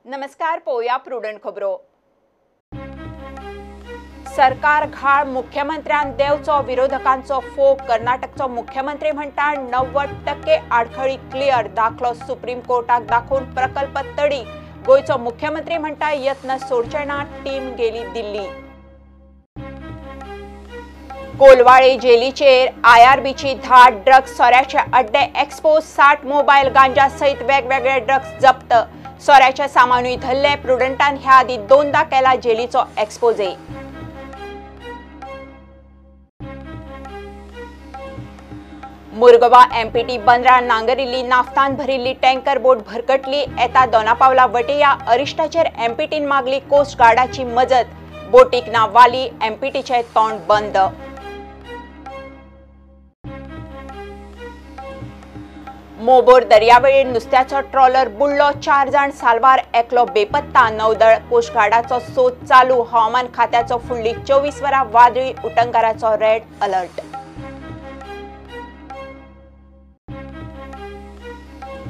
नमस्कार, पोया प्रुडंट खबरो। सरकार घाळ, मुख्यमंत्र्यान देवचो विरोधकांचो फोग। कर्नाटकचो मुख्यमंत्री म्हणटा 90% आडखळी क्लियर, दाखलो सुप्रीम कोर्टाक दाखोवन प्रकल्प तडी। गोंयचो मुख्यमंत्री म्हणटा यत्न सोडचे ना, टीम गेली दिल्ली। कोलवाळे जेलीचेर आयआरबीची धाड, ड्रग्स सोऱ्याचे अड्डे एक्सपोज, 60 मोबायल गांजा सहित वेगवेगळे ड्रग्स जप्त। सोऱ्याचे सामानूय धरले। प्रुडंटान ह्या आदी दोनदा केला जेलीचो एक्सपोजे। मुरगवा एमपीटी बंदरार नांगरिल्ली नाफ्तान भरिल्ली टँकर बोट भरकटली। येता दोनापावला वटेया अरिश्टाचेर एमपीटीन मागली कोस्ट गार्डाची मजत। बोटीक ना वाली, एमपीटीचे तोंड बंद। मोबोर दर्यावेळेर नुस्त्याचो ट्रॉलर बुडलो, 4 जाण साल्वार, एकलो बेपत्ता। नौदळ कोस्ट गार्डाचो सोद चालू। हवामान खात्याचो फुडली 24 वरां वादळी उटंगाराचो रेड अलर्ट।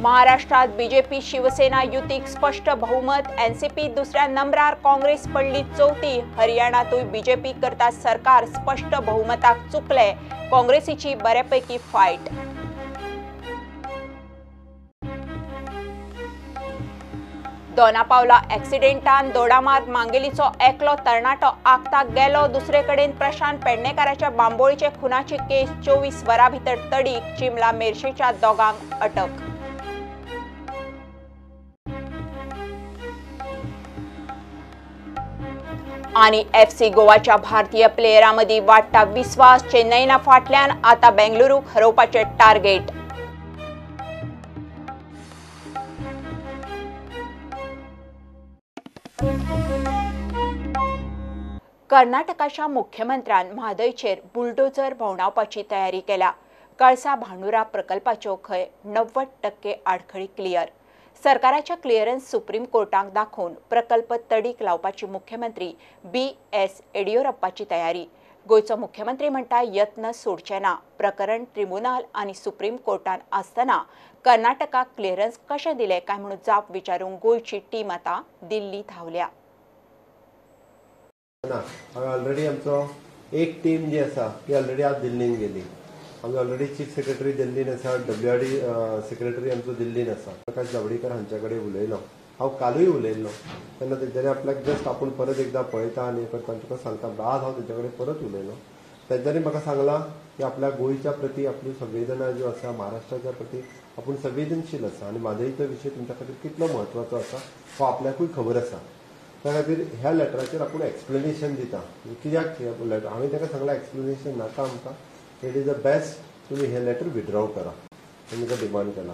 महाराष्ट्रात बीजेपी शिवसेना युतीक स्पष्ट बहुमत, एनसीपी दुसऱ्या नंबरार, काँग्रेस पडली चौथी। हरियाणातूय बीजेपी करता सरकार, स्पष्ट बहुमताक चुकले। काँग्रेसीची बऱ्यापैकी फायट। दोनापावला ॲक्सिडेंटान दोडामार्ग मांगेलीचो एकलो तरणाटो आगताक गेलो। दुसरे कडेन प्रशांत पेडणेकाराच्या बांबोळीचे खुनाची केस 24 वरां भितर तडीक। चिमला मेरशेच्या दोगांक अटक। आणि एफसी गोवाच्या भारतीय प्लेयरां मदीं वाडटा विस्वास। चेन्नईना फाटल्यान आतां बेंगलुरूक हरोवपाचें टार्गेट। कर्नाटकाच्या मुख्यमंत्र्यान म्हादयचेर बुलडोजर भोंवडावपाची तयारी केल्या। कळसा भांडुरा प्रकल्पाच्यो खंय 90% आडखळी क्लियर। सरकाराच्या क्लियरन्स सुप्रीम कोर्टाक दाखोवन प्रकल्प तडीक लावपाची मुख्यमंत्री बी.एस. येडियुरप्पाची तयारी। गोंयचो मुख्यमंत्री म्हणटा यत्न सोडचे ना। प्रकरण ट्रिब्युनल आनी सुप्रीम कोर्टान आसतना कर्नाटकाक क्लियरन्स कशें दिलें काय म्हणून जाप विचारूंक गोंयची टीम आतां दिल्ली धांवल्या। ना, ऑलरेडी आमचो एक टीम जी आसा ती ऑलरेडी आज दिल्लीन गेली। आमचो ऑलरेडी चीफ सेक्रेटरी दिल्लीन आसा, डब्ल्यूआरडी सेक्रेटरी आमचो दिल्लीन आसा। प्रकाश जावडेकर हांच्या कडेन उलयलो, हांव कालूय उलयल्लो तेन्ना तेंच्यांनी आपल्याक जस्ट आपूण परत एकदां पळयता आनी करता तुका सांगता। आज हांव तेंच्या कडेन परत उलयलो, तेंच्यांनी म्हाका सांगलां की आपल्या गोंयच्या प्रती आपल्यो संवेदना ज्यो आसा, महाराष्ट्राच्या प्रती आपूण संवेदनशील आसा आनी म्हादयचो विशय तुमच्या खातीर कितलो म्हत्वाचो आसा हो आपल्याकूय खबर आसा। त्या खातीर ह्या लेटराचेर आपूण एक्सप्लेनेशन दिता। कित्याक लेटर हांवें ताका सांगलां एक्सप्लेनेशन नाका आमकां, it is the best तुमी हें लेटर विड्रॉ करा आमी ताका डिमांड केला।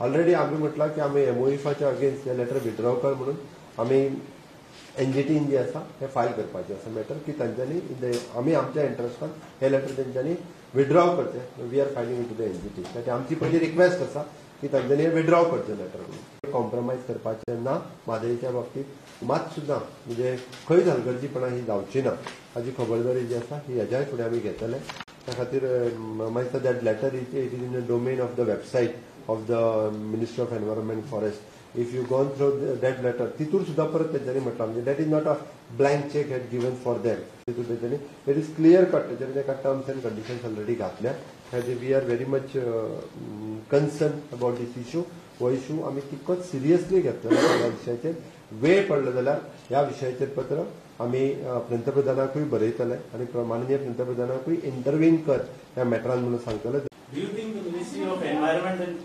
ऑलरेडी आमी म्हटलां की आमी एमओएफाच्या अगेन्स्ट हें लेटर विड्रॉ कर म्हणून आमी एनजीटीन जे आसा हें फायल करपाचें आसा मॅटर की तांच्यांनी आमी आमच्या इंट्रस्टान हें लेटर तेंच्यांनी विड्रॉ करचें। We are filing in to the NGT. ताची आमची पयली रिक्वेस्ट आसा की तांच्यांनी हें विड्रॉ करचें लेटर म्हणून। कॉम्प्रोमायज करपाचें ना म्हादयच्या बाबतींत मात सुद्दां, म्हणजे खंयच हलगर्जीपणां ही जावची ना हाची खबरदारी जी आसा ही हेज्याय फुडें आमी घेतले। त्या खातीर मागीर that letter it is in the domain of the website of the ministry of environment forest. If you gone through that letter तितूर सुद्दां परत तेंच्यांनी म्हटलां, म्हणजे that is not a blank cheque had given for them. तितूर तेंच्यांनी it is clear cut, तेंच्यांनी ताका terms and conditions already घातल्या। खातीर we are very much concern about this issue. हो इशू आमी तितकोच सिरियसली घेतलो ह्या विशयाचेर। वेळ पडलो जाल्यार ह्या विशयाचेर पत्र आमी पंतप्रधानाकूय बरयतले आनी माननीय पंतप्रधानाकूय इंटरव्हीन कर ह्या मॅटरान म्हणून सांगतले। Do you think the Ministry of Environment and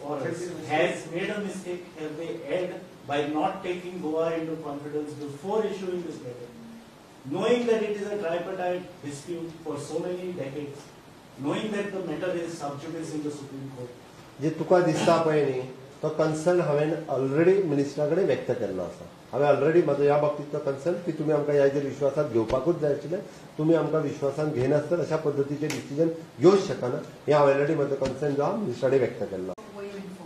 Forests has made a mistake? Have they erred by not taking Goa into confidence before issuing this letter, knowing that it is a tripartite dispute for so many decades, knowing that the matter is sub judice in the Supreme Court? जे तुका दिसता पळय न्ही तो concern हांवें already मिनिस्टरा कडेन व्यक्त केल्लो आसा। हांवें ऑलरेडी म्हजो ह्या बाबतींतलो कन्सर्न की तुमी आमकां ह्याचेर विश्वासांत घेवपाकूच जाय आशिल्लें, तुमी आमकां विश्वासांत घेनासतना अशा पद्दतीचे डिसिजन घेवंक शकना हें हांवें ऑलरेडी म्हजो कन्सर्न जो आहा मिनिस्टरा कडेन व्यक्त केल्लो।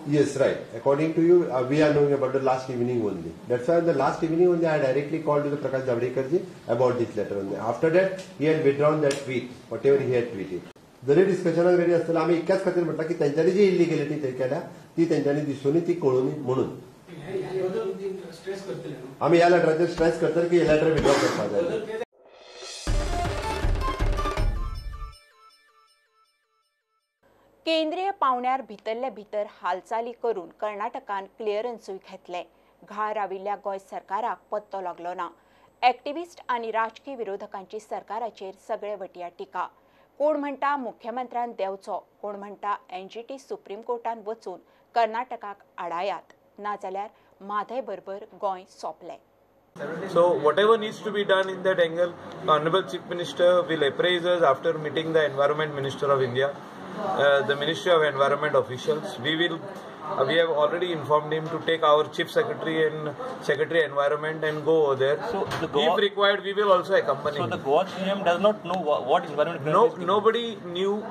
Yes, right. According to you, we are knowing about the last evening only. That's why in the last evening only I directly called to the Prakash Javadekar ji about this letter only. After that, he had withdrawn that tweet, whatever he had tweeted. जरी डिस्कशनाक ready आसतलो आमी इतक्याच खातीर म्हणटा की तेंच्यांनी जी इल्लिगेलिटी थंय केल्या ती तेंच्यांनी दिसूनी ती कळूनी म्हणून। करतले. आमी ह्या लेटराचेर स्ट्रेस करतले की हे लेटर विथड्रॉ करपाक जाय. केंद्रीय पावण्यार भितरले भितर हालचाली करून कर्नाटकान क्लियरन्सूय घेतले. घाळ राविल्ल्या गोंय सरकाराक पत्तो लागलो ना. एक्टिविस्ट आनी राजकीय विरोधकांची सरकाराचेर सगळे वटया टिका. कोण म्हणटा मुख्यमंत्र्यान देंवचो, कोण म्हणटा एनजीटी सुप्रीम कोर्टान वचून कर्नाटकाक आडायात, नाजाल्यार म्हादय बरोबर गोंय सोंपलें. So whatever needs to be done in that angle, the Honorable Chief Minister will appraise us after meeting the Environment Minister of India, the Ministry of Environment officials. We have already informed him to take our Chief Secretary and Secretary Environment and go over there. So the Goa, if required, we will also accompany. So him. The Goa CM does not know what environment. No, nobody knew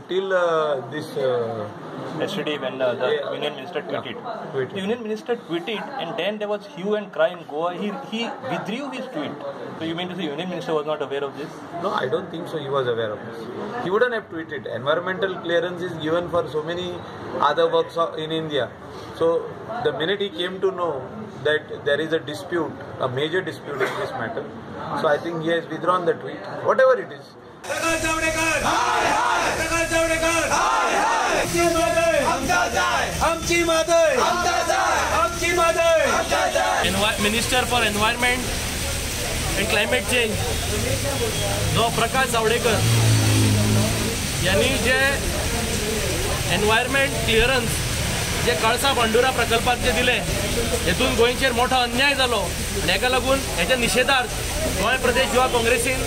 till this. Yesterday when the Union Minister tweeted. Yeah, The Union Minister tweeted and then there was hue and cry in Goa. He withdrew his tweet. So you mean to say Union Minister was not aware of this? No, I don't think so. He was aware of this. He wouldn't have tweeted. Environmental clearance is given for so many other works in India. So the minute he came to know that there is a dispute, a major dispute in this matter, so I think he has withdrawn the tweet, whatever it is. Prakash Javadekar hi hi, Prakash Javadekar hi hi. आमची म्हादय आमची म्हादय आमचा जाय. Minister for environment and climate change जो प्रकाश जावडेकर यांनी जे environment clearance जे कळसा भांडुरा प्रकल्पात जे दिले हेतून गोंयचेर मोठो अन्याय जालो आनी हेका लागून हेच्या निशेधार्थ गोंय प्रदेश युवा काँग्रेसीन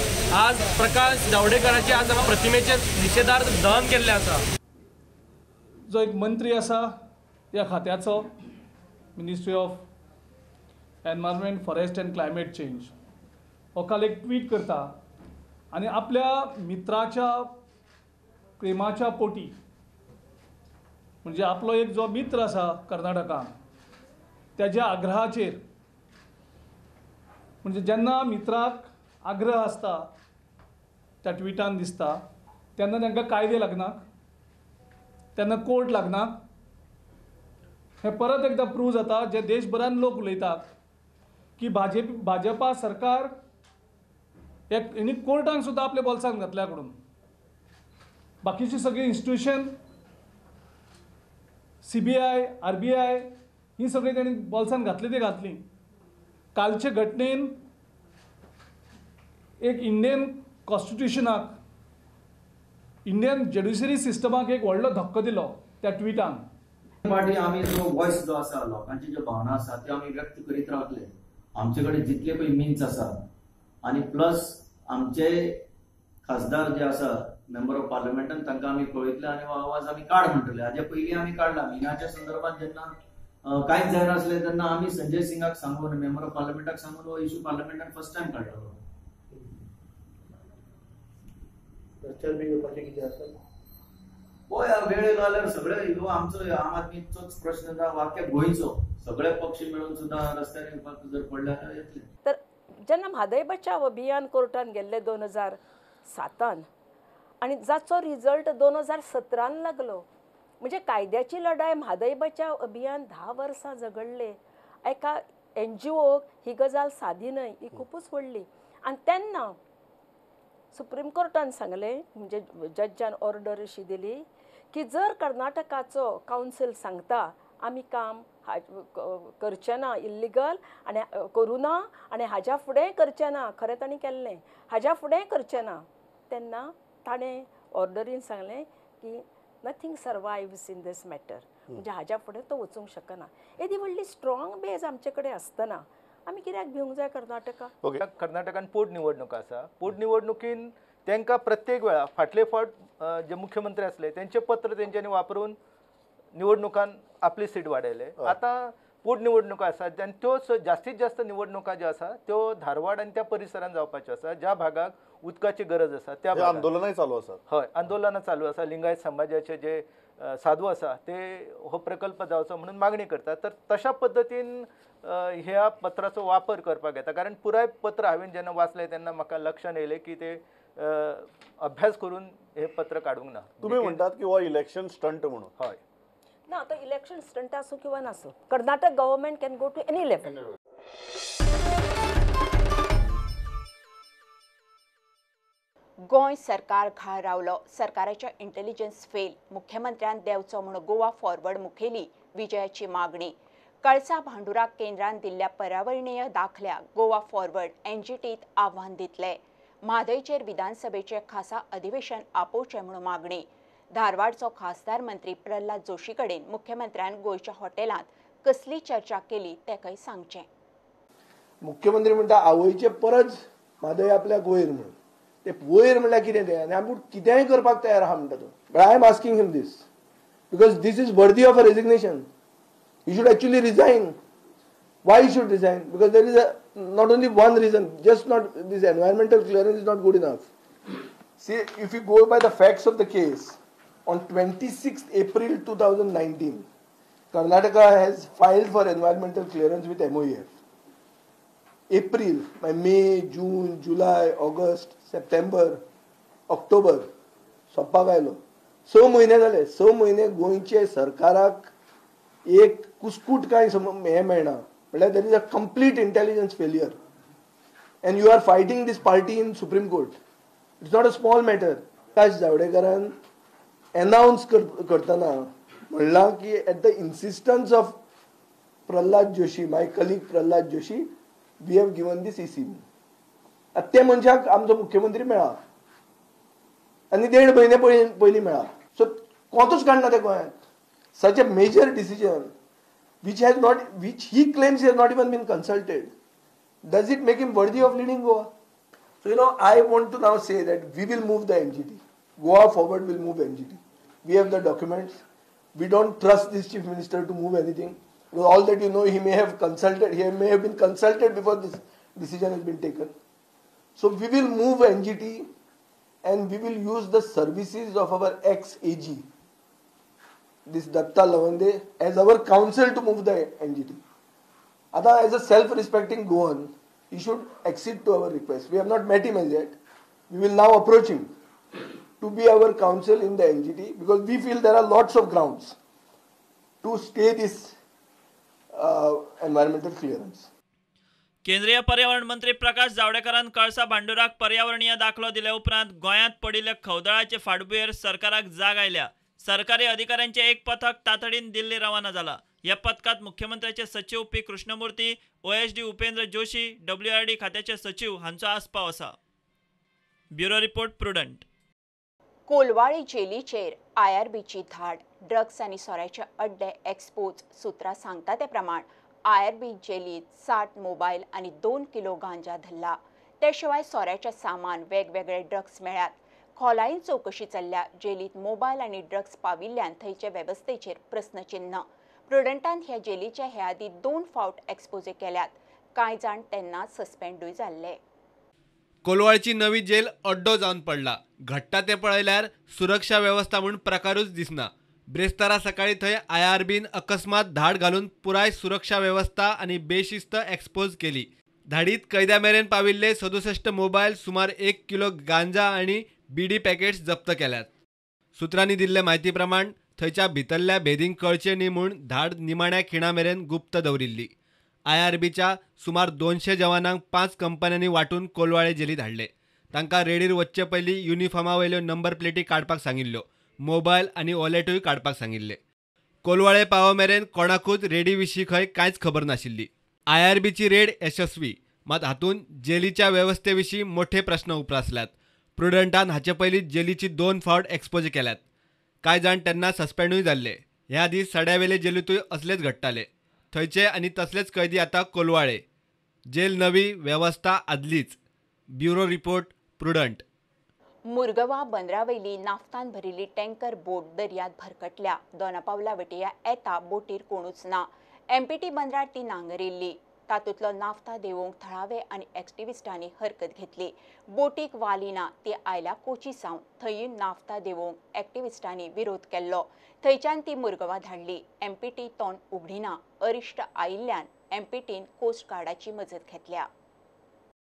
आज प्रकाश जावडेकराचे आज हांगा प्रतिमेचेर निशेधार्थ दहन केल्लें आसा. जो एक मंत्री आसा ह्या खात्याचो, ministry of environment forest and climate change, हो काल एक ट्वीट करता आनी आपल्या मित्राच्या प्रेमाच्या पोटी, म्हणजे आपलो एक जो मित्र आसा कर्नाटकान त्याच्या आग्रहाचेर, म्हणजे जेन्ना मित्राक आग्रह आसता त्या ट्विटान दिसता तेन्ना तांकां कायदे लागना, तेन्ना कोर्ट लागना. हें परत एकदां प्रूव जाता जे देशभरान लोक उलयतात की भाजपा सरकार हेणी कोर्टान सुद्दां आपल्या बोल्सांत घातल्या कडून, बाकीची सगळीं इन्स्टिट्युशन CBI RBI ही सगळीं तेणी बोल्सांत घातली ती घातली. कालचे घटनेन एक इंडियन कॉन्स्टिट्युशनाक, इंडियन ज्युडिशरी सिस्टमाक एक व्हडलो धक्को दिलो त्या ट्विटान. पार्टी आमी जो वॉयस जो आसा, लोकांची ज्यो भावना आसा त्यो आमी व्यक्त करीत रावतले. आमचे कडेन जितले पळय मिन्स आसा आनी प्लस आमचे खासदार जे आसा मेंबर ऑफ पार्लमेंटान तांकां आमी कळयतले आनी हो आवाज आमी काड म्हणटले. हाजे पयलीं आमी काडला. मिनाच्या संदर्भात जेन्ना कांयच जायनासलें तेन्ना आमी संजय सिंगाक सांगून, मेंबर ऑफ पार्लमेंटाक सांगून हो इशू पार्लमेंटान फर्स्ट टायम काडलो. पळय वेळ येयलो जाल्यार सगळे ह्यो आमचो आम आदमीचोच प्रश्न ना, वाक्य गोंयचो सगळे पक्ष मेळून सुद्दां रस्त्यार येवपाक जर पडले जाल्यार येतले. तर जेन्ना म्हादय बचाव अभियान कोर्टान गेल्ले 2007 आनी जाचो रिजल्ट 2017 लागलो, म्हणजे कायद्याची लढाय म्हादय बचाव अभियान 10 वर्सां झगडले. एका NGOक ही गजाल सादी न्हय, ही खुबूच व्हडली. आनी तेन्ना सुप्रीम कोर्टान सांगलें, म्हणजे जज्जान ऑर्डर अशी दिली की जर कर्नाटकाचो कावन्सील सांगता आमी काम करचें ना, इल्लिगल आनी करूं ना आनी हाज्या फुडें करचें ना, खरें तांणी केल्लें, हाज्या फुडें करचें ना, तेन्ना ताणें ऑर्डरीन सांगलें की nothing survives in this matter, म्हणजे हाज्या फुडें तो वचूंक शकना. येदी व्हडली स्ट्रॉंग बेज आमचे कडेन आसतना आमी कित्याक भिवंक जाय कर्नाटका? ओके, कर्नाटकान पोटनिवडणूक आसा. पोटनिवडणुकीन तांकां प्रत्येक वेळा फाटले फावट जे मुख्यमंत्री आसले तेंचे पत्र तेंच्यांनी वापरून निवडणुकान आपली सीट वाडयले. आतां पोटनिवडणुका आसा आनी त्यो जास्तीत जास्त निवडणुका ज्यो आसा त्यो धारवाड आनी त्या परिसरान जावपाच्यो आसा, ज्या भागाक उदकाची गरज आसा त्या आंदोलनाय चालू आसा. हय, आंदोलनां चालू आसा. लिंगायत समाजाचे जे साधू आसा ते हो प्रकल्प जावचो म्हणून मागणी करतात. तर तशा पद्दतीन ह्या पत्राचो वापर करपाक येता. कारण पुराय पत्र हांवें जेन्ना वाचलें तेन्ना म्हाका लक्षांत येयलें की ते अभ्यास करून हे पत्र काडूंक ना. तुमी म्हणटात की हो इलेक्शन स्टंट म्हणून. हय ना, तो इलेक्शन स्टंट आसूं किंवा नासूं, Karnataka government can go to any level. Goa सरकार घाळ रावलो. सरकाराच्या इंटेलिजन्स फेल. मुख्यमंत्र्यान देंवचो म्हूण गोवा फॉरवर्ड मुखेली विजयाची मागणी. कळसा भांडुरा केंद्रान दिल्ल्या पर्यावरणीय दाखल्याक गोवा फॉरवर्ड एनजीटीत आव्हान दितले. म्हादयचेर विधानसभेचे खासा अधिवेशन आपोवचें म्हूण मागणी. धारवाडचो खासदार मंत्री प्रल्हाद जोशी कडेन मुख्यमंत्र्यान गोंयच्या हॉटेलांत कसली चर्चा केली तें सांगचें. मुख्यमंत्री म्हणटा आवयचे परत म्हादय आपल्याक वयर म्हणून. ते वयर म्हणल्यार कितें तें आनी आमी कितेंय करपाक तयार आहा म्हणटा तो. But I am asking him this because this is worthy of a resignation. He should actually resign. Why he should resign? Because there is a not only one reason, just not this environmental clearance is not good enough. See, if you go by the facts of the case, on 26th April 2019, Karnataka has filed for environmental clearance with MOEF. April, by May, June, July, August, September, October, सोंपपाक आयलो. 6 म्हयने जाले. 6 म्हयने गोंयचे सरकाराक एक कुस्कूट कांय हें मेळना. म्हणल्यार there is a complete intelligence failure and you are fighting this party in Supreme Court. It's not a small matter. Prakash जावडेकरान announce करतना म्हणलां की at the insistence of Pralhad Joshi, my colleague Pralhad Joshi, we have given this EC. ते मनशाक आमचो मुख्यमंत्री मेळ्ळा आनी 1.5 म्हयने पयलीं मेळ्ळा. सो कोंतूच काडना ते गोंयांत. Such a major decision which has not, which he claims has not even been consulted, does it make him worthy of leading Goa? So you know, I want to now say that we will move the NGT. Goa Forward will move NGT. We have the documents. We don't trust this chief minister to move anything. Because all that you know, he may have consulted, he may have been consulted before this decision has been taken. So we will move NGT and we will use the services of our ex-AG, this Datta Lavande, as our counsel to move the NGT. Ada, as a self-respecting Goan, he should accede to our request. We have not met him as yet. We will now approach him to be our counsel in the NGT because we feel there are lots of grounds to stay this environmental clearance. केंद्रीय पर्यावरण मंत्री प्रकाश जावडेकरान कळसा भांडुराक पर्यावरणीय दाखलो दिले उपरांत गोंयांत पडिल्ल्या खवदळाचे फाटभुंयेर सरकाराक जाग आयल्या. सरकारी अधिकाऱ्यांचे एक पथक तातडीन दिल्ली रवाना जाला. ह्या पथकात मुख्यमंत्र्याचे सचिव P Krishnamurthy, OSD Upendra Joshi, WRD खात्याचे सचिव हांचो आस्पाव आसा. Bureau report, Prudent. Colvale जेलीचेर आयआरबीची धाड. ड्रग्स आनी सोऱ्याचे अड्डे एक्सपोज. सूत्रां सांगता ते प्रमाण आयआरबी जेलीत 60 मोबायल आनी 2 किलो गांजा धरला. ते शिवाय सोऱ्याचे सामान, वेगवेगळे ड्रग्स मेळ्यात. खोलायेन चौकशी चल्ल्या. जेलीत मोबायल आनी ड्रग्स पाविल्ल्यान थंयचे वेवस्थेचेर प्रस्नचिन्ह. प्रुडंटान ह्या जेलीचे हे आदीं 2 फावट एक्सपोजे केल्यात. कांय जाण तेन्ना सस्पेंडूय जाल्ले. कोलवाळची नवी जेल अड्डो जावन पडला. घडटा तें पळयल्यार सुरक्षा वेवस्था म्हूण प्रकारूच दिसना. ब्रेस्तारा सकाळी थंय आयआरबीन अकस्मात धाड घालून पुराय सुरक्षा वेवस्था आनी बेशिस्त एक्सपोज केली. धाडीत कैद्या मेरेन पाविल्ले 67 मोबायल, सुमार 1 किलो गांजा आनी बीडी पॅकेट्स जप्त केल्यात. सुत्रांनी दिल्ले म्हायती प्रमाण थंयच्या भितरल्या भेदींक कळचें न्ही म्हूण धाड निमाण्या खिणा मेरेन गुप्त दवरिल्ली. आयआरबीच्या सुमार 200 जवानांक 5 कंपन्यांनी वांटून कोलवाळे जेलीत हाडले. तांकां रेडीर वचचे पयलीं युनिफॉर्मा वयल्यो नंबर प्लेटी काडपाक सांगिल्ल्यो. मोबायल आनी वॉलेटूय काडपाक सांगिल्ले. कोलवाळे पावो मेरेन कोणाकूच रेडी विशीं खंय कांयच खबर नाशिल्ली. आयआरबीची रेड यशस्वी, मात हातूंत जेलीच्या वेवस्थे विशीं मोठे प्रस्न उप्रासल्यात. प्रुडंटान हाचे पयलीं जेलीची 2 फावट एक्सपोज केल्यात. कांय जाण तेन्ना सस्पेंडूय जाल्ले. ह्या आदीं सड्यावेले जेलींतूय असलेच घडटाले. थंयचे आनी तसलेच कैदी आतां कोलवाळे. जेल नवी, वेवस्था आदलीच. Bureau report, Prudent. Murgaon बंदरावयली नाफ्तान भरिल्ली टँकर बोट दर्यांत भरकटल्या. दोनापावला वटेया येता बोटीर कोणूच ना. एमपीटी बंदरार ती नांगरिल्ली. तातूंतलो नाफ्ता देंवोवंक थळावे आनी एक्टिविस्टांनी हरकत घेतली. बोटीक वाली ना, ती आयल्या कोची सावन. थंयूय नाफ्ता देंवोवंक एक्टिविस्टांनी विरोध केल्लो. थंयच्यान ती मुरगांवां धाडली. एमपीटी तोंड उगडिना. अरिश्ट आयिल्ल्यान एमपीटीन कोस्ट गार्डाची मजत घेतल्या.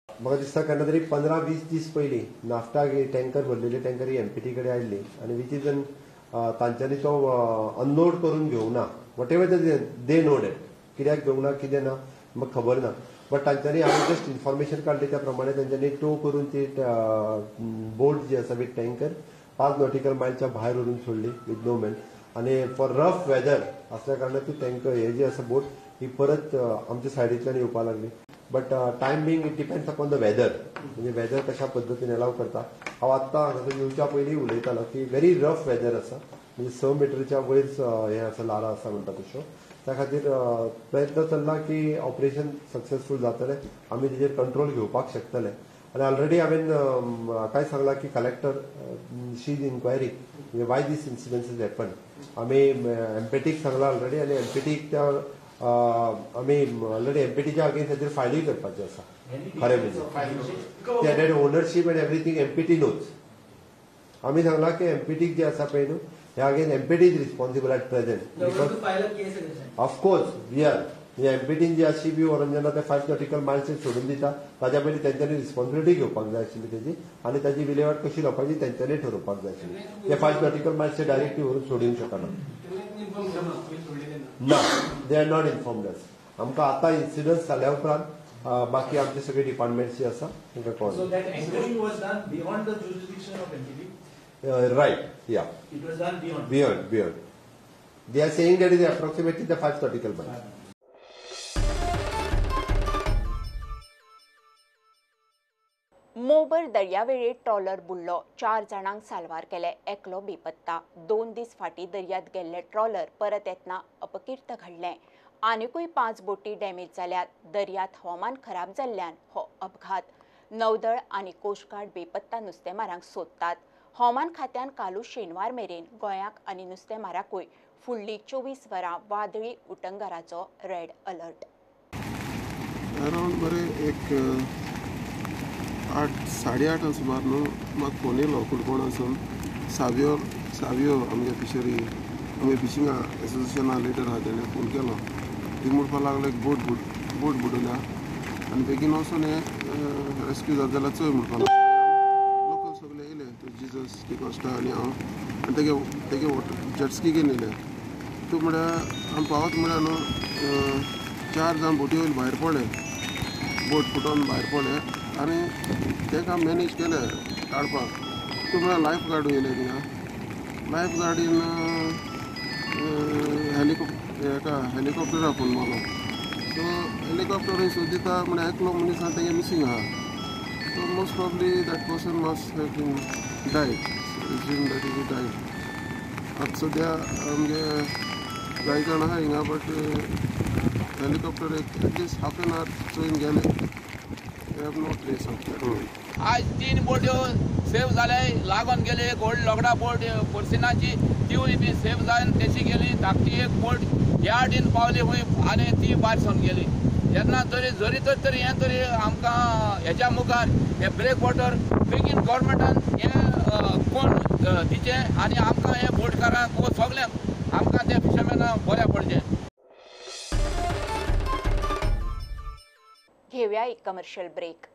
म्हाका दिसता केन्ना तरी 15-20 दीस पयलीं नाफ्ता टँकर भरलेले टँकर ही एमपीटी कडेन आयिल्ली आनी which is तांच्यांनी तो अनलोड करून घेवंक ना. Whatever they know that कित्याक घेवंक ना कितें ना, म्हाका खबर ना, बट तांच्यांनी हांवें जस्ट इन्फॉर्मेशन काडली त्या प्रमाणे तांच्यांनी टो करून ती बोट जी आसा विथ टँकर 5 नॉटिकल मायलच्या भायर व्हरून सोडली विथ नो मॅन. आनी फॉर रफ वेदर असल्या कारणान ती टँकर हे जी आसा बोट ही परत आमच्या सायडींतल्यान येवपाक लागली. But time being it depends upon the weather, म्हणजे वेदर कशा पद्दतीन एलाव करता. हांव आत्तां हांगासर येवच्या पयलीं उलयतालो की व्हेरी रफ वेदर आसा, म्हणजे 6 मिटरच्या वयर हें आसा, ल्हारां आसा म्हणटा तश्यो. त्या खातीर प्रयत्न चल्ला की ऑपरेशन सक्सेसफूल जातलें, आमी तेजेर कंट्रोल घेवपाक शकतले. आनी ऑलरेडी हांवें काय सांगलां की कलेक्टर शी is inquiry म्हणजे why these incidents is happen. आमी एमपीटीक सांगलां ऑलरेडी आनी एमपीटीक त्या आमी ऑलरेडी एमपीटीच्या अगेन्स्ट ताचेर फायलूय करपाची आसा. खरें म्हणजे ownership and everything MPT knows. आमी सांगलां की एमपीटीक जे आसा पळय न्हू ह्या against MPT is responsible at present because of course we are म्हणजे एमपीटीन जी आशी बी व्हरून जेन्ना ते 5 नॉटिकल मायल्स सोडून दिता ताज्या पयलीं तेंच्यांनी रिस्पॉन्सिबिलिटी घेवपाक जाय आशिल्ली तेजी आनी ताजी विलेवाट कशी लावपाची तेंच्यांनी ठरोवपाक जाय आशिल्ली. ते 5 नॉटिकल मायल्स डायरेक्टली व्हरून सोडूंक शकना ना, they are not informed us. आमकां आतां इन्सिडंट जाल्या उपरांत बाकी आमचे सगळे डिपार्टमेंट्स जे आसा तांकां कळ्ळें. Right, yeah. It was done beyond. Beyond. They are saying that is approximately the 5 nautical miles. मोबर दर्यावेळेर ट्रॉलर बुडलो, 4 जाणांक साल्वार केले, एकलो बेपत्ता. 2 दीस फाटीं दर्यांत गेल्ले ट्रॉलर परत येतना अपकीर्त घडलें. आनिकूय 5 बोटी डॅमेज जाल्यात. दर्यांत हवामान खराब जाल्ल्यान हो अपघात. नौदळ आनी कोस्टगार्ड बेपत्ता नुस्तेमारांक सोदतात. हवामान खात्यान कालूच शेनवार मेरेन गोंयाक आनी नुस्तेमाराकूय फुडली 24 वरां वादळी उटंगाराचो रेड अलर्ट. अरावंड बरें एक 8 साडे 8 सुमार न्हू म्हाका फोन येयलो कुडकोणासून सावियो सावियो आमगे फिशरी आमगे फिशिंग एसोसिएशना लिडर आहा तेणें फोन केलो. ती म्हणपाक लागलो एक बोट बोट बुडयल्या आनी बेगीन वचून हें रेस्क्यू जाता जाल्यार चोय म्हणपाक लागलो. लोकल सगळे येयले, तो जिजस डिकॉस्टा आनी हांव आनी तेगे तेगे जेटस्की घेवन येयले. तूं म्हळ्यार आमी पावत म्हळ्यार न्हू 4 जाण बोटी वयले भायर पडले, बोट फुटोन भायर पडले आनी ताका मॅनेज केलें काडपाक. तूं म्हळ्यार लायफ गार्ड येयले थिंगा, लायफ गार्डीन हेका हेलिकॉप्टरा फोन मारलो. सो हेलिकॉप्टर सोदिता म्हळ्यार एकलो मनीस आहा तेगे मिसींग आहा. So most probably that person must have been died, assume that is died. आतां सद्या आमगे जाय जाण आहा हिंगा, बट हेलिकॉप्टर एक at least half an our चोयन गेले. Have no trace of that. आज 3 बोट्यो सेव जाले, लागून गेले. एक व्हड लोगडा बोट फोर्सिनाची तिवूय बी सेव जावन तेशी गेली. धाकटी एक बोट ह्या आडीन पावली खंय आनी ती भायर सरून गेली. जेन्ना तरी जरी तर तरी हें तरी आमकां हेच्या मुखार हे ब्रेक वॉटर बेगीन गव्हर्मेंटान हें कोण दिचें आनी आमकां हे बोटकारांक वो सगल्यांक आमकां ते फिशरमॅनाक बऱ्या पडचें. घेऊया एक कमर्शियल ब्रेक.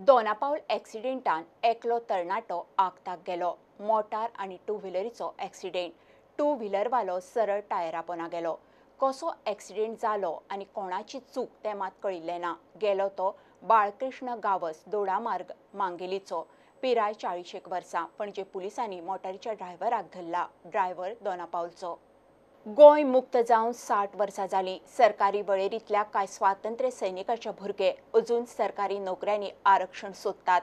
दोनापावल ॲक्सिडेंटान एकलो तरणाटो आगताक गेलो. मोटार आनी टू व्हिलरीचो ॲक्सिडेंट. टू व्हिलरवालो सरळ टायरा पोना गेलो. कसो ॲक्सिडेंट जालो आनी कोणाची चूक तें मात कळिल्लें ना. गेलो तो बाळकृष्ण गावस, दोडामार्ग, मांगेलीचो, पिराय 41 वर्सां. पणजे पुलिसांनी मोटारीच्या ड्रायव्हराक धरला. ड्रायव्हर दोनापावलचो. गोंय मुक्त जावन 60 वर्सां जालीं. सरकारी वळेरींतल्या कांय स्वातंत्र्य सैनिकाचे भुरगे अजून सरकारी नोकऱ्यांनी आरक्षण सोदतात.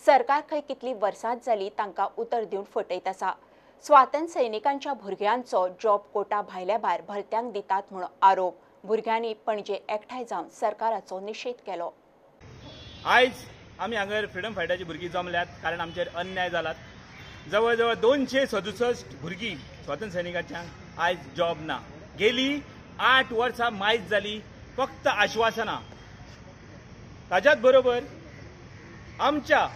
सरकार खंय कितलीं वर्सांच जालीं तांकां उतर दिवन फटयत आसा. स्वातंत्र्य सैनिकांच्या भुरग्यांचो जॉब कोटा भायल्या भायर भरत्यांक दितात म्हूण आरोप. भुरग्यांनी पणजे एकठांय जावन सरकाराचो निशेध केलो. आयज आमी हांगर फ्रिडम फायटराची भुरगीं जमल्यात कारण आमचेर अन्याय जालात. जवळ जवळ 267 भुरगीं स्वातंत्र्य सैनिकांच्या आयज जॉब ना. गेली 8 वर्सां मायज जाली, फक्त आश्वासनां. ताज्याच बरोबर आमच्या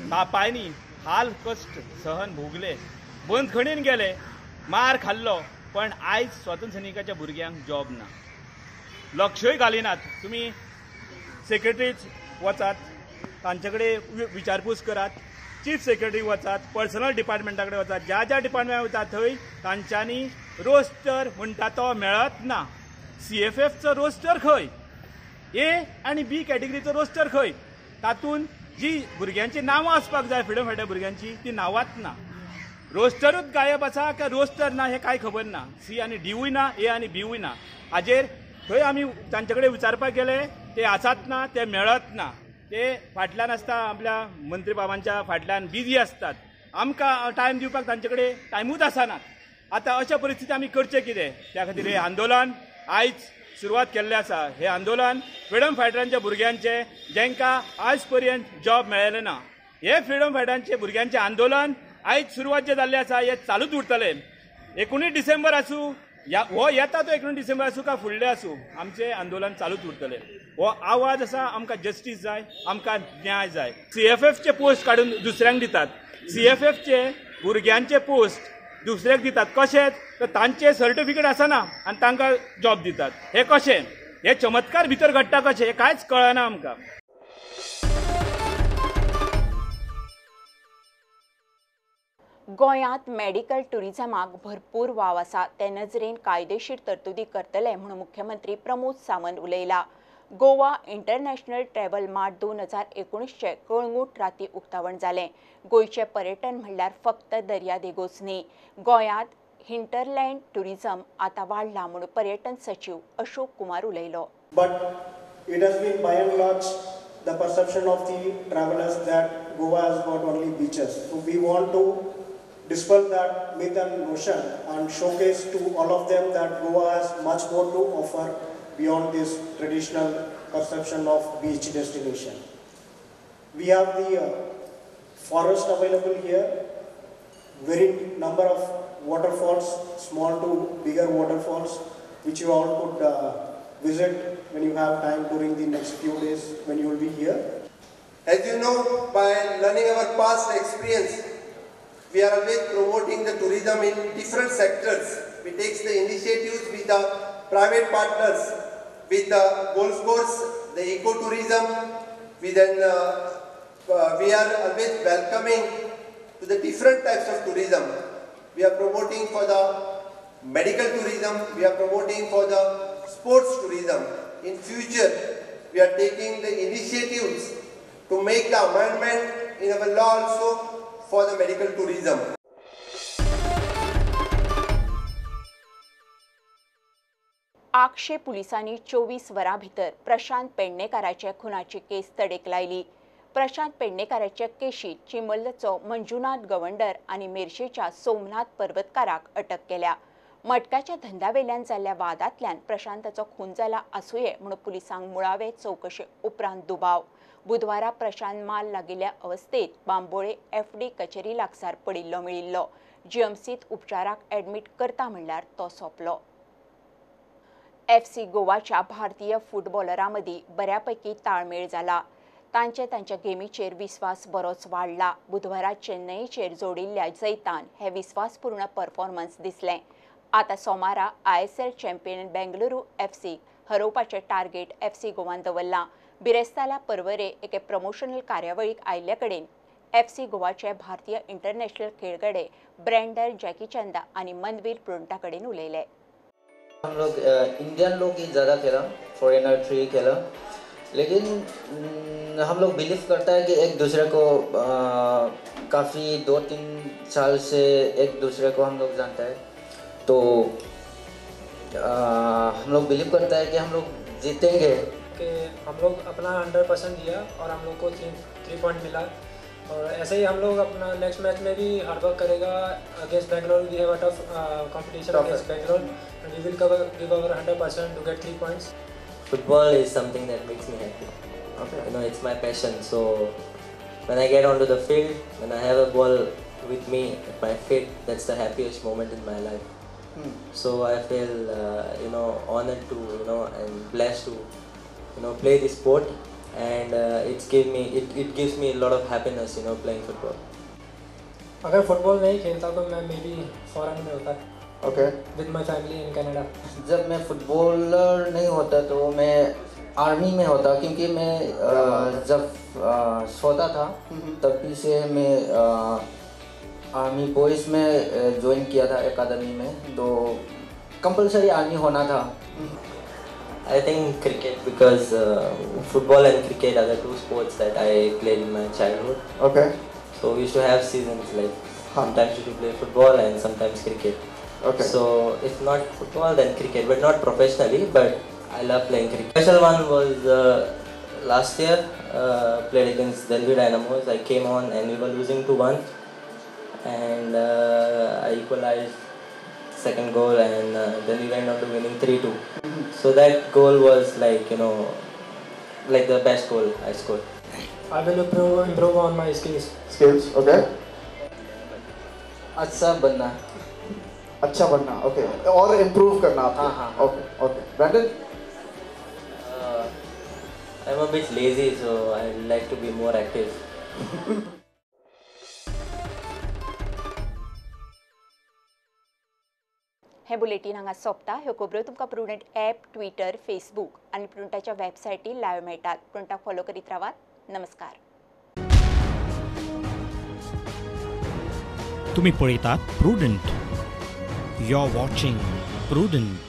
बापायनी हाल कश्ट सहन भोगले, बंदखणीन गेले, मार खाल्लो, पण आयज स्वातंत्र्य सैनिकाच्या भुरग्यांक जॉब ना. लक्षूय घालिनात. तुमी सेक्रेटरीच वचात, तांचे कडेन विचारपूस करात. चीफ सेक्रेटरी वचात, पर्सनल डिपार्टमेंटा कडेन वचात, ज्या ज्या डिपार्टमेंटात वतात थंय तांच्यांनी रोस्टर म्हणटा तो मेळत ना. सीएफएफचो रोस्टर खंय, ए आनी बी कॅटेगरीचो रोस्टर खंय, तातूंत जी भुरग्यांची नांवां आसपाक जाय फ्रिडम फायटर भुरग्यांची ती नांवांच ना. रोस्टरूच गायब आसा काय रोस्टर ना हें कांय खबर ना. सी आनी डीवूय ना, ए आनी बीवूय ना. हाजेर थंय आमी तांचे कडेन विचारपाक गेले, ते आसात ना, ते मेळत ना, ते फाटल्यान आसता, आपल्या मंत्री बाबांच्या फाटल्यान बिजी आसतात, आमकां टायम दिवपाक तांचे कडेन टायमूच आसना. आतां अशा परिस्थिती आमी करचें कितें? त्या खातीर हें आंदोलन आयज सुरवात केल्लें आसा. हें आंदोलन फ्रिडम फायटरांच्या भुरग्यांचें, जांकां आज पर्यंत जॉब मेळ्ळें ना, हे फ्रिडम फायटरांचे भुरग्यांचें आंदोलन आयज सुरवात जें जाल्लें आसा हें चालूच उरतलें. 19 डिसेंबर आसूं या हो येता तो 19 डिसेंबर आसूं काय फुडलें आसूं, आमचें आंदोलन चालूच उरतलें. हो आवाज आसा, आमकां जस्टीस जाय, आमकां न्याय जाय. सीएफएफचे पोस्ट काडून दुसऱ्यांक दितात, सीएफएफचे भुरग्यांचे पोस्ट दुसऱ्याक दितात, कशें? तर तांचे सर्टिफिकेट आसना आनी तांकां जॉब दितात. हें कशें? हे चमत्कार भितर घडटा कशें हें कांयच कळना आमकां. गोंयांत मेडिकल टुरिझमाक भरपूर वाव आसा, ते नजरेन कायदेशीर तरतुदी करतले म्हूण मुख्यमंत्री प्रमोद सावंत उलयला. Goa international travel mart 2019 Calangute राती उक्तावण जालें. गोंयचें पर्यटन म्हणल्यार फक्त दर्यादेगोच न्ही, गोंयांत हिंटरलँड टुरिझम आतां वाडलां म्हूण पर्यटन सचीव अशोक कुमार उलयलो. But it has been by and large the perception of the travellers that Goa has got only beaches. So we want to dispel that myth and notion and showcase to all of them that Goa has much more to offer beyond this traditional perception of beach destination. We have the forest available here, very number of waterfalls, small to bigger waterfalls, which you all could visit when you have time during the next few days when you will be here. As you know, by learning our past experience, we are always promoting the tourism in different sectors. We take the initiatives with the private partners, with the golf course, the ecotourism. We then we are always welcoming to the different types of tourism. We are promoting for the medical tourism, we are promoting for the sports tourism. In future, we are taking the initiatives to make the amendment in our law also for the medical tourism. Akshe पुलिसांनी 24 वरां भितर प्रशांत पेडणेकाराच्या खुनाची केस तडेक लायली. प्रशांत पेडणेकाराच्या केशीत चिमल्लचो मंजुनाथ गवंडर आनी मेरशेच्या सोमनाथ पर्वतकाराक अटक केल्या. मटक्याच्या धंद्यावेल्यान जाल्ल्या वादांतल्यान प्रशांताचो खून जाला आसुये म्हूण पुलिसांक मुळावे चवकशे उपरांत दुबाव. बुधवारा प्रशांत माल लागिल्ल्या अवस्थेत बांबोळे एफडी कचेरी लागसार पडिल्लो मेळिल्लो. जीएमसीत उपचाराक ॲडमीट करता म्हणल्यार तो सोंपलो. एफसी गोवाच्या भारतीय फुटबॉलरां मदीं बऱ्यापैकी ताळमेळ जाला. तांचे तांच्या गेमीचेर विस्वास बरोच वाडला. बुधवारा चेन्नईचेर जोडिल्ल्या जैतान हे विस्वासपूर्ण परफॉर्मन्स दिसलें. आतां सोमारा ISL champion Bengaluru FC हरोवपाचें टार्गेट एफसी गोवान दवरलां. बिरेस्तारा परवरे एके प्रमोशनल कार्यावळीक आयिल्ले कडेन एफसी गोवाचे भारतीय इंटरनॅशनल खेळगडे ब्रँडर जॅकीचंदा आनी मनवीर प्रोंटा कडेन उलयले. हम लोग इंडियन लोग ही ज़्यादा खेला, फॉरेनर 3 खेला, लेकिन हम लोग बिलीव करता है कि एक दूसरे को काफ़ी 2-3 साल से एक दूसरे को हम लोग जानता है, तो हम लोग बिलीव करता है कि हम लोग जीतेंगे। कि हम लोग अपना 100% दिया और हम लोग को 3 पॉइंट मिला, और ऐसे ही हम लोग अपना नेक्स्ट मैच में भी हार्डवर्क करेगा। Against Bangalore we have a tough competition against Bangalore and we will give our 100% to get 3 points. Football is something that makes me happy. Okay. You know, it's my passion. So when I get onto the field, when I have a ball with me at my feet, that's the happiest moment in my life. So I feel you know, honored to, you know, and blessed to, you know, play this sport, and it gives me a lot of happiness, you know, playing football. अगर football नहीं खेलता तो मैं may be foreign में होता। Okay. With my family in Canada. जब मैं footballer नहीं होता तो मैं आर्मी में होता, क्योंकि मैं जब छोटा था तभी से मैं आर्मी बॉयज़ में ज्वाइन किया था एकेडमी में, तो कंपलसरी आर्मी होना था। I think cricket, because football and cricket are the two sports that I played in my childhood. Okay. So we used to have seasons, like sometimes we used to play football and sometimes cricket. Okay. So if not football, then cricket, but not professionally. But I love playing cricket. Special one was last year, played against Delhi Dynamos. I came on and we were losing 2-1, and I equalized second goal, and then we went on to winning 3-2. So that goal was like, you know, like the best goal I scored. I will improve on my skills. Skills, okay. अच्छा बनना। अच्छा बनना, okay. और improve करना आपको। हाँ हाँ। Okay, okay. Brandon? I'm a bit lazy, so I like to be more active. हे bulletin हांगा सोंपता. ह्यो खबरो तुमकां प्रुडंट ॲप, ट्विटर, फेसबूक आनी प्रुडंटाच्या वेबसायटीर लायव्ह मेळटात. प्रुडंटाक फॉलो करीत रावात. नमस्कार. तुम्ही पळयतात Prudent. You are watching Prudent.